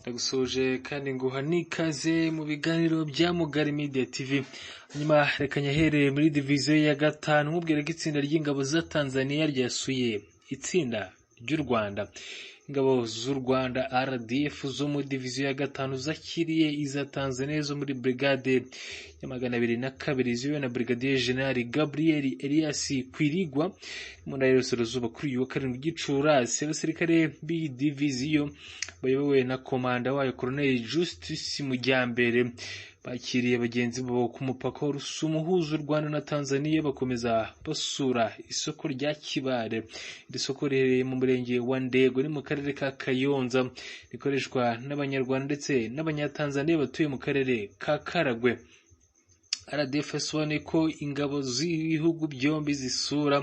Ndagusuhuje kandi nguha n'ikaze mu biganiro bya Mugari Media TV. Hanyuma reka nyahereye muri diviziyo ya gatanu, nkubwira ko itsinda ry'ingabo za Tanzania ryasuye itsinda ry'u Rwanda. Ingabo z'u Rwanda RDF zo muri diviziyo ya gatanu zakiriye iza Tanzania zo muri brigade ya 202 ziyobowe na Brigadier General Gabriel Elias Kwirigwa mu ntara y'Iburasirazuba kuri uyu wa 7 Gicurasi. Abasirikare b'iyi diviziyo bayobowe na komanda wayo Colonel Justus Mujyambere bakiriye bagenzi babo ku mupaka wa Rusumo uhuza u Rwanda na Tanzania, bakomeza basura isoko rya Kibare. Iri soko riherereye mu murenge wa Ndego ni mu karere ka Kayonza, rikoreshwa n'Abanyarwanda ndetse n'Abanyatanzania batuye mu karere ka Karagwe. RDF yasobanuye ko ingabo z'ibihugu byombi zisura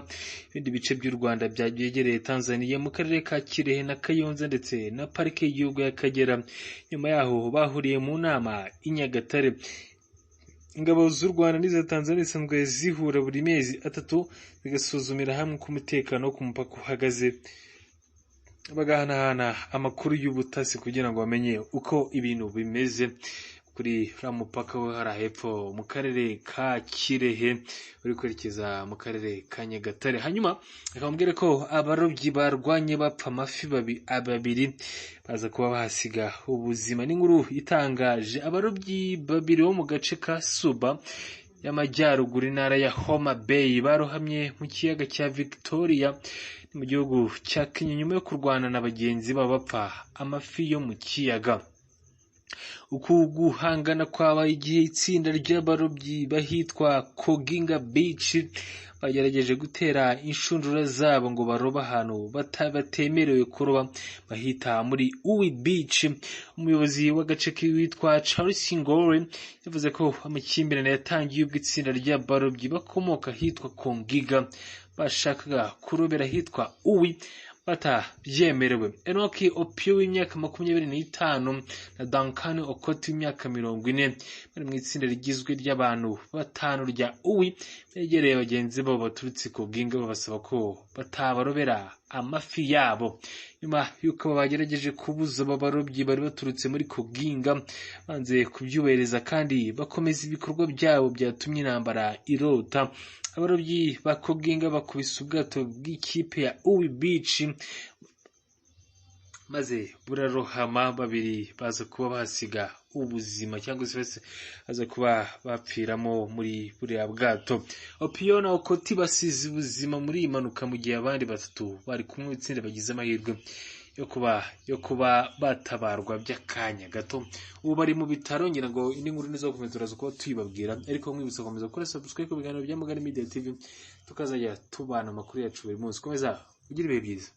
ibindi bice by'u Rwanda byegereye Tanzania mu karere ka Kirehe na Kayonza ndetse na Parike y'Igihugu y'Akagera. Nyuma yaho bahuriye mu nama i Nyagatare. Ingabo z'u Rwanda n'iza Tanzania zisanzwe zihura buri mezi 3 zigasuzumira hamwe uko umutekano wo ku mupaka uhagaze, bagahanahana amakuru y'ubutasi kugira ngo bamenye uko ibintu bimeze kuri uriya mupaka wo hariya hepfo mu karere ka Kirehe uri kwerekeza mu karere ka Nyagatare. Hanyuma reka mbabwire ko abarobyi barwanye bapfa amafi babiri baza kuba bahasiga ubuzima. N'inkuru itangaje, abarobyi babiri bo mu gace ka Suba y'Amajyaruguru intara ya Homa Bay barohamye mu kiyaga cya Victoria mu gihugu cya Kenya nyuma yo kurwana na bagenzi babo bapfa amafi yo mu kiyaga. Uku guhangana kwabaye igihe itsinda ry'abarobyi bahitwa Koginga Beach bagerageje gutera inshundura zabo ngo barobe ahantu batemerewe kuroba bahita muri Uwi Beach. Umuyobozi w'agace witwa Charles Ngore yavuze ko amakimbirane yatangiye ubwo itsinda ry'abarobyi bakomoka ahitwa Kongiga bashakaga kurobera ahitwa Uwi batabyemerewe. Enoki Opio w'imyaka 25 na Duncan Okoti w'imyaka 40 bari mu itsinda rigizwe ry'abantu batanu rya Uwi begereye bagenzi babo baturutse ku Bwinga babasaba ko batabarobera amafi yabo. Nyuma y'uko bagerageje kubuza aba barobyi bari baturutse muri Koginga banze kubyubahiriza kandi bakomeza ibikorwa byabo byatumye intambara irota. Abarobyi ba Koginga bakubise ubwato bw'ikipe ya Uwi Beach maze burarohama, babiri baza kuba bahasiga ubuzima cyangwa se baza kuba bapfiramo muri buriya bwato. Opio na Okoti basize ubuzima muri iyi mpanuka mu gihe abandi batatu bari kumwe itsinda bagize amahirwe yo kuba batabarwa by'akanya gato. Ubu bari mu bitaro, ngira ngo indi nkuru nizo gukomeza turaza kuba tuyibabwira, ariko mwibutsa gukomeza gukora subscribe ku biganiro bya Mugari Media TV, tukazajya tubana amakuru yacu buri munsi. Komeza ugire ibihe byiza.